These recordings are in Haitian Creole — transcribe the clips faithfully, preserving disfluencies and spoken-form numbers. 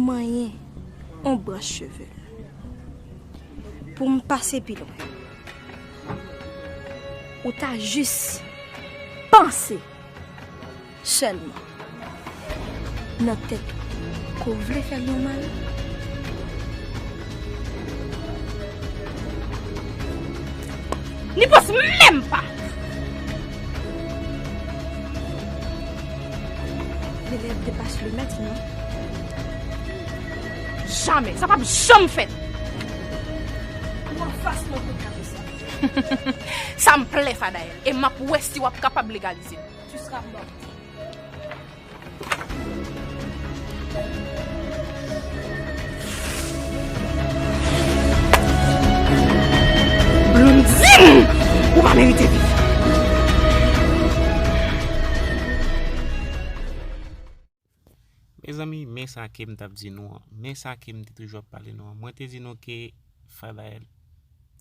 Manyen yon branch cheve l pou m pase pi lwen. Ou ta jis panse sèlman nan tèt ou ke w vle fè l yon mal. Ni pòs menm pa. L'élève dépasse le maître, non? Jamè, sa p ap janm fèt. Ou anfas mwen pou gade sa. Sa m plè, Fadael, e m ap wè si w ap kapab legalize m. Tu seras morte. Blondine! Ou pa merite viv. Mezanmi, men sa ke m t ap di nou an, men sa ke m te toujou ap pale nou an. Mwen te di nou ke Fadael,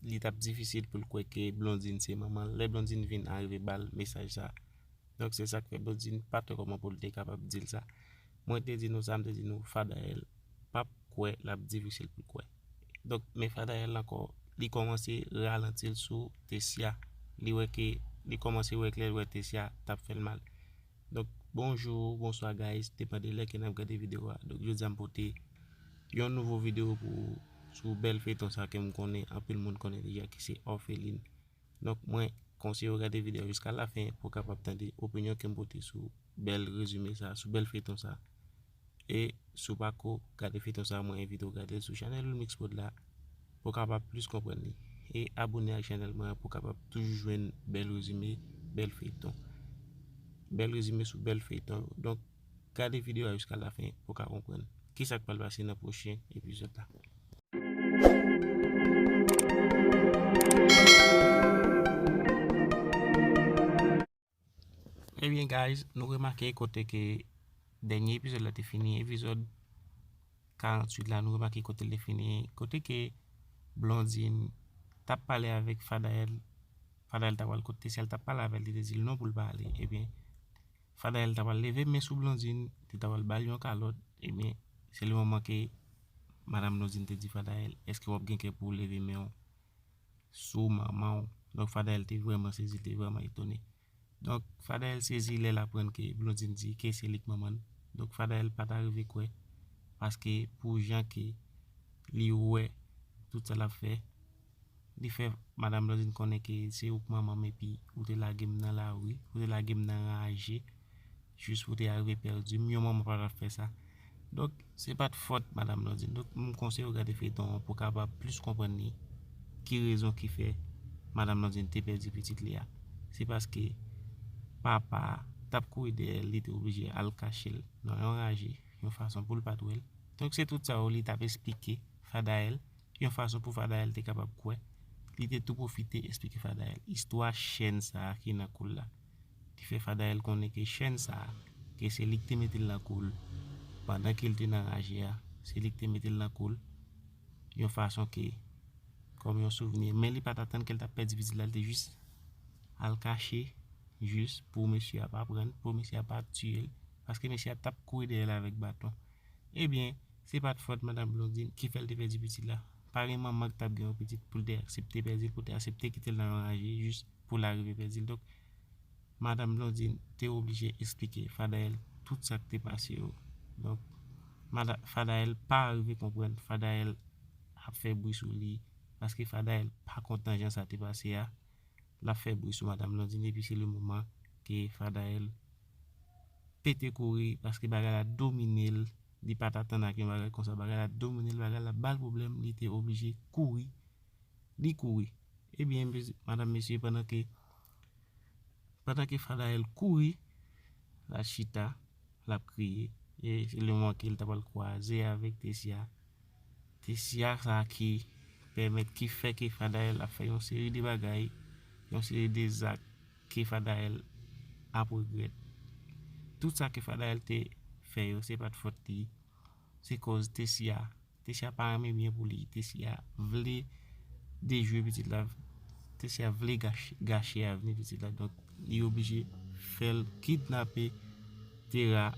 li t ap difisil pou l kwè ke Blondine se manman l. Lè Blondine vin arive ba l mesaj sa, donk, se sa k fè Blondine pa t wè kòman pou l te kapab di l sa. Mwen te di nou sa, m te di nou Fadael p ap kwè, l ap difisil pou l kwè. Donk, men Fadael ankò, li kòmanse ralanti l sou Tessia. Li wè ke, li kòmanse wè klè, l wè Tessia t ap fè l mal. Donk, bonjou, bonswa, guys. Depann de lè ke n ap gade videyo a. Donk, jodi a m pote yon nouvo videyo pou, sou bèl feyton sa ke m konnen, anpil moun konnen deja, ki se Orpheline. Donk, mwen konseye w gade videyo a jiska lafen pou w kapab tande opinyon ke m pote sou bèl rezime sa, sou bèl feyton sa. E si w pako gade feyton sa, mwen envite w gade l sou chanèl Wilmix Prod la pou w kapab plis konprann li. E abone ak chanèl mwen an pou w kapab toujou jwenn bèl rezime, bèl feyton. Bèl rezime sou bèl feyton yo. Donk, gade videyo a jiska lafen pou w ka konprann kisa k pral pase nan pwochen epizòd la. Ebyen, guys, nou remake kote ke dènye epizòd la te fini, epizòd karanntuit la, nou remake kote l te fini, kote ke Blondine t ap pale avèk Fadael, Fadael t ap al kot Tessia, l t ap pale avè l, li te di l non pou l pa ale. Ebyen, Fadael t ap al leve men sou Blondine, li t ap al ba l yon kalòt. Ebyen, se le moman ke Madanm Blondine te di Fadael, èske w ap gen kè pou w leve men w sou manman w? Donk, Fadael te vrèman sezi, li te vrèman etone. Donk, Fadael sezi lè l aprann ke Blondine di ke se li k manman l. Donk, Fadael pa ta rive kwè, paske pou jan ke li wè tout sa l ap fè, li fè Madanm Blondine konnen ke se ou k manman m epi ou te lage m nan lari, ou te lage m nan raje, jis pou w te arive pèdi m. Yon manman pa t ap fè sa. Donk, se pa t fòt Madanm Blondine. Donk, m konseye w gade feyton an pou w kapab plis konprann li, ki rezon ki fè Madanm Blondine te pèdi pitit li a. Se paske papa a t ap kouri dèyè l, li te oblije al kache l nan yon raje, yon fason pou l pa t wè l. Donk, se tout sa yo li t ap esplike Fadael, yon fason pou Fadael te kapab kwè. Li te tou pwofite esplike Fadael istwa chèn sa a ki nan kou l la. Li fè Fadael konnen ke chèn sa a, ke se li ki te mete l nan kou l pandan ke l te nan raje a, se li ki te mete l nan kou l, yon fason ke, kòm yon souvni. Men li pa t atann ke l t ap pèdi pitit la, li te jis al kache, jis pou mesye a pa pran l, pou mesye a pa tiye l, paske mesye a t ap kouri dèyè l avèk baton. Ebyen, se pa t fòt Madanm Blondine ki fè l te pèdi pitit la. Pa gen manman ki t ap gen yon pitit pou l te aksepte pèdi l, pou l te aksepte kite l nan yon raje jis pou l arive pèdi l. Donk, Madanm Blondine te oblije esplike Fadael tout sa k te pase yo. Donk, mada-, Fadael pa rive konprann. Fadael ap fè bri sou li, paske Fadael pa kontan jan sa te pase a. L ap fè bri sou Madanm Blondine, epi se le moman ke Fadael pete kouri, paske bagay la domine l, li pa t atann ak yon bagay konsa, bagay la domine l, bagay la ba l pwoblèm, li te oblije kouri, li kouri. Ebyen, mez-, madanm, mesye, pandan ke, pandan ke Fadael kouri, l al chita, l ap kriye, e se le moman ke l ta pral kwaze avèk Tessia. Tessia sa ki pèmèt, ki fè ke Fadael ap fè yon seri de bagay, yon seri de zak ke Fadael ap regrèt. Tout sa ke Fadael te fè yo, se pa t fòt li, se kòz Tessia. Tessia pa renmen byen pou li. Tessia vle dejwe pitit la. Tessia vle gache, gache avni pitit la. Donk, li oblije fè l kidnape Tera.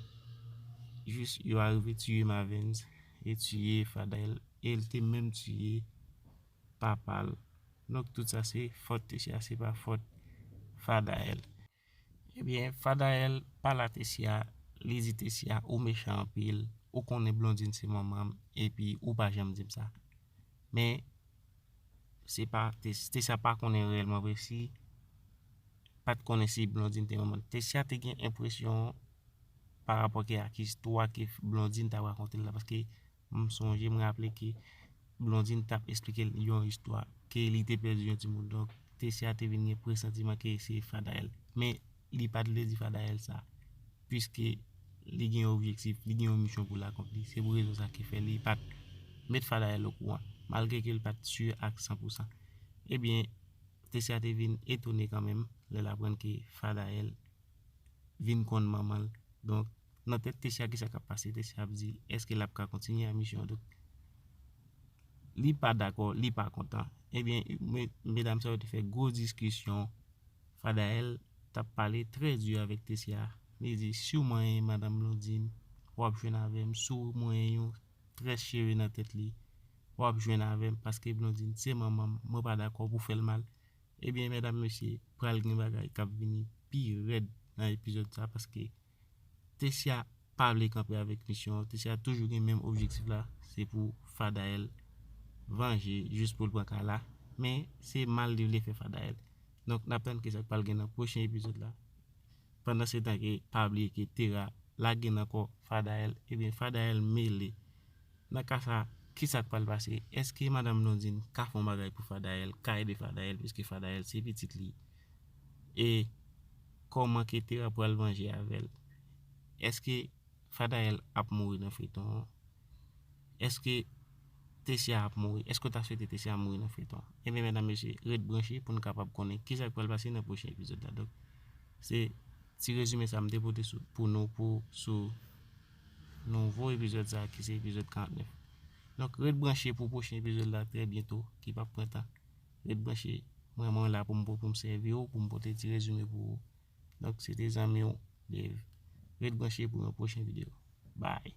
Jis yo arive tiye Mavens. e tiye Fadael, e l te menm tiye papa l. Donk tout sa se fòt Tesya, se pa fòt Fadael. Ebyen, Fadael pale a Tesya, li di Tesya, ou mechan anpil, ou konnen Blondine se manman m, epi ou pa janm di m sa. Men, se pa Tesya pa konnen reyèlman vre si, pa t konnen si Blondine te manman l. Tesya te gen enpresyon pa rapò ke ak istwa ke Blondine t ap rakonte l la, paske m sonje, m raple ke Blondine t ap esplike l yon istwa ke li te pèdi yon timoun. Donk, Tesya te vin gen presantiman ke se Fadael. Men, li pa t vle di Fadael sa, piske li gen yon objektif, li gen yon misyon pou l akonpli. Se pou rezon sa ki fè li pa t met Fadael okouran, malgre ke l pa t si ak san pou san. Ebyen, Tesya te vin etone kanmenm lè l aprann ke Fadael vin konn manman l. Donk, nan tèt Tesya, kisa k ap pase? Tesya ap di, èske l ap ka kontinye a misyon an? Donk, li pa dakò, li pa kontan. Ebyen, me- medam sa yo te fè gwo diskisyon. Fadael t ap pale trè di avèk Tesya. Li di, si w manyen madanm Blondine, w ap jwenn avè m. Si w manyen yon très cheveux nan tèt li, w ap jwenn avè m, paske Blondine se manman m, mwen pa dakò pou fè l mal. Ebyen, medam, mesye, pral gen bagay k ap vini pi rèd nan epizòd sa, paske Tesya pa vle kanpe avèk misyon an. Tesya toujou gen menm objektif la, se pou Fadael vanje, jis pou l pran kay la. Men, se mal li vle fè Fadael. Donk, n ap tann kisa k pral gen nan pwochen epizòd la. Pandan se tan ke, pa bliye ke Tera lage nan kò Fadael, ebyen, Fadael mele. Nan ka sa, kisa k pral pase? Èske madanm Blondine ka fè yon bagay pou Fadael, ka ede Fadael, piske Fadael se pitit li? E kòman ke Tera pral vanje avè l? Èske Fadael ap mouri nan feyton an? Èske Tesya ap mouri? Èske w ta swete Tesya mouri nan feyton an? Ebyen, medam, mesye, ret branche pou n kapab konnen kisa k pral pase nan pwochen epizòd la. Donk, se ti rezime sa m te pote sou, pou nou, pou, sou nouvo epizòd sa, ki se epizòd karant nèf. Donk, ret branche pou pwochen epizòd la trè byento, ki p ap pran tan. Ret branche, mwen, mwen la pou m, pou m sèvi w, pou m pote ti rezime pou ou. Donk, se te zanmi w, Dave. Ret branche pou yon pwochen videyo. Bye.